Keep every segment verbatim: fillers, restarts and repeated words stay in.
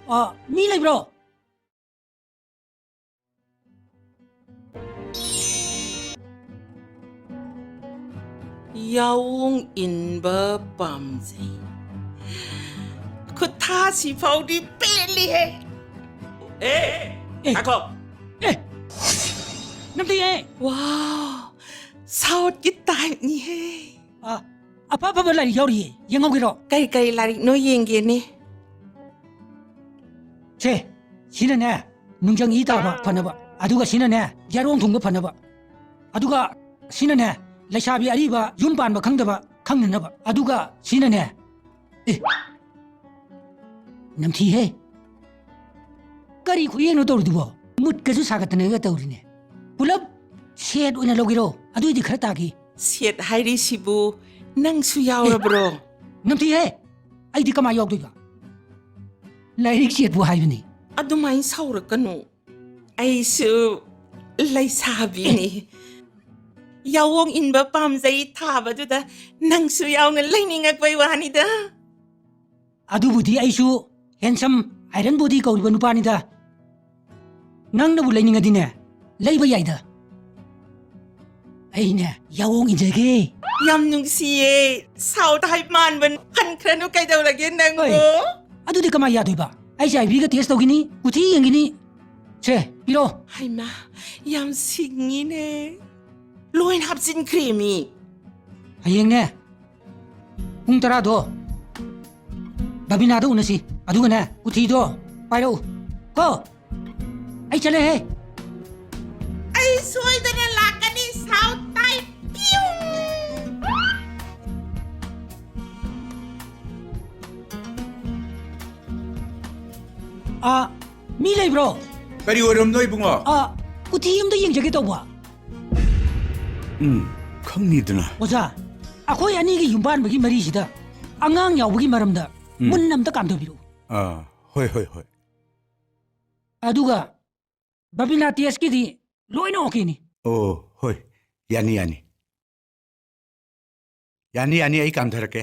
ꯑ, ꯃꯤ ꯂꯩꯕ꯭ꯔꯣ? ꯌꯥꯑꯣꯡ ꯏꯟꯕ ꯄꯥꯝꯖꯩ꯫ ꯈꯨꯠꯊꯥꯁꯤ ꯐꯥꯎꯗꯤ ꯄꯦꯜꯂꯤꯍꯦ꯫ ꯑꯦ, ꯑꯦ꯫ ꯉꯥꯏꯈꯣ꯫ ꯑꯦ, ꯅꯝꯊꯤꯍꯦ꯫ ꯋꯥꯎ, ꯁꯥꯎꯠꯀꯤ ꯇꯥꯏꯞꯅꯤꯍꯦ꯫ ꯑ, ꯑꯐ ꯑꯐꯕ ꯂꯥꯏꯔꯤꯛ ꯌꯥꯎꯔꯤꯌꯦ, ꯌꯦꯡꯍꯧꯒꯦꯔꯣ? ꯀꯔꯤ ꯀꯔꯤ ꯂꯥꯏꯔꯤꯛꯅꯣ ꯌꯦꯡꯒꯦꯅꯦ꯫ ꯁꯦ, ꯁꯤꯅꯅꯦ, ꯅꯨꯡꯖꯪ ꯏ ꯇꯥꯕ ꯐꯅꯕ꯫ ꯑꯗꯨꯒ ꯁꯤꯅꯅꯦ, ꯌꯥꯔꯣꯡ ꯊꯨꯡꯕ ꯐꯅꯕ꯫ ꯑꯗꯨꯒ ꯁꯤꯅꯅꯦ, ꯂꯩꯁꯥꯕꯤ ꯑꯔꯤꯕ ꯌꯨꯝ ꯄꯥꯟꯕ ꯈꯪꯗꯕ ꯈꯪꯅꯅꯕ꯫ ꯑꯗꯨꯒ ꯁꯤꯅꯅꯦ, ꯑꯦ, ꯅꯝꯊꯤꯍꯦ꯫ ꯀꯔꯤ ꯈꯨꯌꯦꯡꯅꯣ ꯇꯧꯔꯤꯗꯨꯕꯣ? ꯃꯨꯠꯀꯁꯨ ꯁꯥꯒꯠꯇꯅꯒ ꯇꯧꯔꯤꯅꯦ꯫ ꯄꯨꯂꯞ ꯁꯦꯠ ꯑꯣꯏꯅ ꯂꯧꯒꯦꯔꯣ? ꯑꯗꯨꯏꯗꯤ ꯈꯔ ꯇꯥꯈꯤ꯫ ꯁꯦꯠ ꯍꯥꯏꯔꯤꯁꯤꯕꯨ ꯅꯪꯁꯨ ꯌꯥꯎꯔꯕ꯭ꯔꯣ? ꯅꯝꯊꯤꯍꯦ! ꯑꯩꯗꯤ ꯀꯃꯥꯏ ꯌꯥꯎꯗꯣꯏꯕ? ꯂꯥꯏꯔꯤꯛ ꯁꯦꯠꯄꯨ ꯍꯥꯏꯕꯅꯤ꯫ ꯑꯗꯨꯃꯥꯏꯅ ꯁꯥꯎꯔꯛꯀꯅꯨ꯫ ꯑꯩꯁꯨ ꯂꯩꯁꯥꯕꯤꯅꯤ꯫ ꯌꯥꯑꯣꯡ ꯏꯟꯕ ꯄꯥꯝꯖꯩ ꯊꯥꯕꯗꯨꯗ ꯅꯪꯁꯨ ꯌꯥꯎꯅ ꯂꯩꯅꯤꯡꯉꯛꯄꯩ ꯋꯥꯅꯤꯗ꯫ ꯑꯗꯨꯕꯨꯗꯤ ꯑꯩꯁꯨ handsome iron body ꯀꯧꯔꯤꯕ ꯅꯨꯄꯥꯅꯤꯗ꯫ ꯅꯪꯅꯕꯨ ꯂꯩꯅꯤꯡꯉꯗꯤꯅꯦ, ꯂꯩꯕ ꯌꯥꯏꯗ꯫ ꯑꯩꯅꯦ, ꯌꯥꯑꯣꯡ ꯏꯟꯖꯒꯦ꯫ ꯌꯥꯝ ꯅꯨꯡꯁꯤꯌꯦ꯫ ꯁꯥꯎꯠ ꯍꯥꯏ ꯃꯥꯟꯕ ꯍꯟꯈ꯭ꯔꯅꯨ ꯀꯩꯗꯧꯔꯒꯦ ꯅꯪꯕꯨ? ꯍꯣꯏ꯫ ꯑꯗꯨꯗꯤ ꯀꯃꯥꯏ ꯌꯥꯗꯣꯏꯕ? ꯑꯩꯁꯦ I Vꯒ test ꯇꯧꯈꯤꯅꯤ, ꯀꯨꯊꯤ ꯌꯦꯡꯈꯤꯅꯤ꯫ ꯁꯦ, ꯄꯤꯔꯣ꯫ ꯍꯩꯃꯥ, ꯌꯥꯝ ꯁꯤꯡꯉꯤꯅꯦ꯫ ꯂꯣꯏꯅ ꯍꯥꯞꯆꯤꯟꯈ꯭ꯔꯦꯃꯤ꯫ ꯍꯌꯦꯡꯅꯦ, ꯄꯨꯡ ꯇꯔꯥꯗꯣ ꯕꯕꯤꯅꯥꯗ ꯎꯅꯁꯤ꯫ ꯑꯗꯨꯒꯅꯦ, ꯀꯨꯊꯤꯗꯣ ꯄꯥꯏꯔꯛꯎ꯫ ꯀꯣ? ꯑꯩ ꯆꯠꯂꯦꯍꯦ꯫ ꯑꯩ ꯁꯣꯏꯗꯅ ꯂꯥꯛꯀꯅꯤ, ꯁꯥꯎꯠ ꯇꯥꯏ꯫ ꯄꯤꯌꯨ! ꯑ, ꯃꯤ ꯂꯩꯕ꯭ꯔꯣ? ꯀꯔꯤ ꯑꯣꯏꯔꯝꯅꯣ, ꯏꯕꯨꯡꯉꯣ? ꯑ, ꯀꯨꯊꯤ ꯑꯝꯇ ꯌꯦꯡꯖꯒꯦ ꯇꯧꯕ꯫ ꯎꯝ, ꯈꯪꯅꯤꯗꯅ꯫ ꯑꯣꯖꯥ, ꯑꯩꯈꯣꯏ ꯑꯅꯤꯒꯤ ꯌꯨꯝꯕꯥꯟꯕꯒꯤ ꯃꯔꯤꯁꯤꯗ ꯑꯉꯥꯡ ꯌꯥꯎꯕꯒꯤ ꯃꯔꯝꯗ ꯎꯝ꯫ ꯃꯨꯟꯅ ꯑꯝꯇ ꯀꯥꯝꯊꯕꯤꯔꯛꯎ꯫ ꯑꯥ, ꯍꯣꯏ, ꯍꯣꯏ, ꯍꯣꯏ꯫ ꯑꯗꯨꯒ ꯕꯕꯤꯅꯥ testꯀꯤꯗꯤ ꯂꯣꯏꯅ okayꯅꯤ꯫ ꯑꯣ, ꯍꯣꯏ, ꯌꯥꯅꯤ, ꯌꯥꯅꯤ꯫ ꯌꯥꯅꯤ, ꯌꯥꯅꯤ, ꯑꯩ ꯀꯥꯝꯊꯔꯛꯀꯦ꯫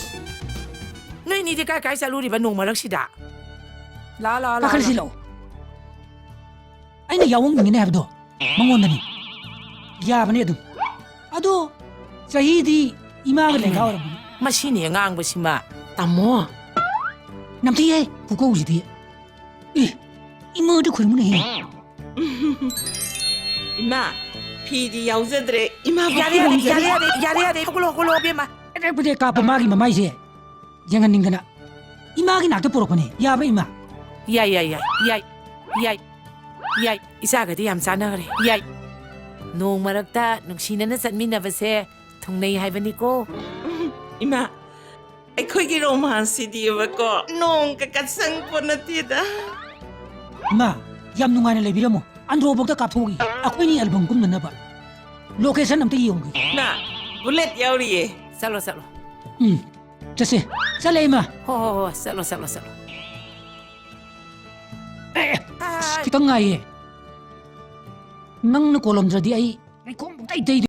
ꯅꯣꯏꯅꯤꯗꯤ ꯀꯥꯏ ꯀꯥꯏ ꯆꯠꯂꯨꯔꯤꯕ ꯅꯣꯡ ꯃꯔꯛꯁꯤꯗ? ꯂꯥ, ꯂꯥ, ꯂꯥ, ꯀꯥꯈꯠꯂꯁꯤ ꯂꯥ꯫ ꯂꯥꯛꯑꯣ꯫ ꯑꯩꯅ ꯌꯥꯑꯣꯡ ꯏꯟꯒꯅꯤ ꯍꯥꯏꯕꯗꯣ ꯃꯉꯣꯟꯗꯅꯤ꯫ ꯌꯥꯕꯅꯦ ꯑꯗꯨꯝ꯫ ꯑꯗꯣ ꯆꯍꯤꯗꯤ ꯏꯃꯥꯒ ꯂꯦꯡꯒꯥ ꯑꯣꯏꯔꯝꯃꯅꯤ꯫ ꯃꯁꯤꯅꯦ ꯉꯥꯡꯕꯁꯤꯃ꯫ ꯇꯥꯃꯣ꯫ ꯅꯝꯊꯤꯍꯦ ꯄꯨꯀꯧꯁꯤꯗꯤ꯫ ꯑꯦ, ꯏꯃꯥꯗ ꯈꯣꯏꯔꯝꯃꯨꯅꯦꯍꯦ꯫ ꯏꯃꯥ, ꯐꯤꯗꯤ ꯌꯥꯎꯖꯗ꯭ꯔꯦ꯫ ꯏꯃꯥꯕꯨ ꯌꯥꯔꯦ, ꯌꯥꯔꯦ, ꯈꯨꯔꯨꯝꯖꯔꯤ꯫ ꯌꯥꯔꯦ, ꯌꯥꯔꯦ, ꯌꯥꯔꯦ, ꯌꯥꯔꯦ꯫ ꯍꯧꯒꯠꯂꯣ, ꯍꯧꯒꯠꯂꯣ, ꯏꯕꯦꯝꯃ꯫ ꯑꯔꯦ, ꯕꯨꯗꯦ ꯀꯥꯞꯄ ꯃꯥꯒꯤ ꯃꯃꯥꯏꯁꯦ ꯌꯦꯡꯍꯟꯅꯤꯡꯗꯅ ꯏꯃꯥꯒꯤ ꯅꯥꯛꯇ ꯄꯨꯔꯛꯄꯅꯦ꯫ ꯌꯥꯕ꯭ꯔꯥ, ꯏꯃꯥ? ꯌꯥꯏ, ꯌꯥꯏ, ꯌꯥꯏ, ꯌꯥꯏ, ꯌꯥꯏ, ꯌꯥꯏ꯫ ꯏꯆꯥꯒꯗꯤ ꯌꯥꯝ ꯆꯥꯟꯅꯈ꯭ꯔꯦ꯫ ꯌꯥꯏ꯫ ꯅꯣꯡ ꯃꯔꯛꯇ ꯅꯨꯡꯁꯤꯅꯅ ꯆꯠꯃꯤꯟꯅꯕꯁꯦ ꯊꯨꯡꯅꯩ ꯍꯥꯏꯕꯅꯤꯀꯣ꯫ ꯏꯃꯥ, ꯑꯩꯈꯣꯏꯒꯤ ꯔꯣꯃꯥꯟꯁꯁꯤꯗꯤꯕꯀꯣ, ꯅꯣꯡ ꯀꯀꯥ ꯆꯪꯄꯣꯠ ꯅꯠꯇꯦꯗ꯫ ꯏꯃꯥ, ꯌꯥꯝ ꯅꯨꯡꯉꯥꯏꯅ ꯂꯩꯕꯤꯔꯝꯃꯣ꯫ ꯑꯟꯗ꯭ꯔꯣꯕꯣꯛꯇ ꯀꯥꯞꯊꯣꯛꯎꯒꯦ, ꯑꯩꯈꯣꯏꯅꯤ ꯑꯦꯜꯕꯝ ꯀꯨꯝꯅꯅꯕ꯫ ꯂꯣꯀꯦꯁꯟ ꯑꯝꯇ ꯌꯦꯡꯉꯨꯒꯦ꯫ ꯏꯃꯥ, ꯕꯨꯂꯦꯠ ꯌꯥꯎꯔꯤꯌꯦ꯫ ꯆꯠꯂꯣ, ꯆꯠꯂꯣ꯫ ꯎꯝ, ꯆꯠꯁꯦ꯫ ꯆꯠꯂꯦ, ꯏꯃꯥ꯫ ꯍꯣ, ꯍꯣ, ꯍꯣ, ꯆꯠꯂꯣ, ꯆꯠꯂꯣ, ꯆꯠꯂꯣ꯫ ꯑꯦ, ꯑꯁ, ꯈꯤꯇꯪ ꯉꯥꯏꯌꯦ꯫ ꯅꯪꯅ ꯀꯣꯜꯂꯝꯗ꯭ꯔꯗꯤ ꯑꯩ ꯂꯩꯈꯣꯝ ꯄꯨꯡꯇꯩ ꯇꯩꯗꯣꯏ꯫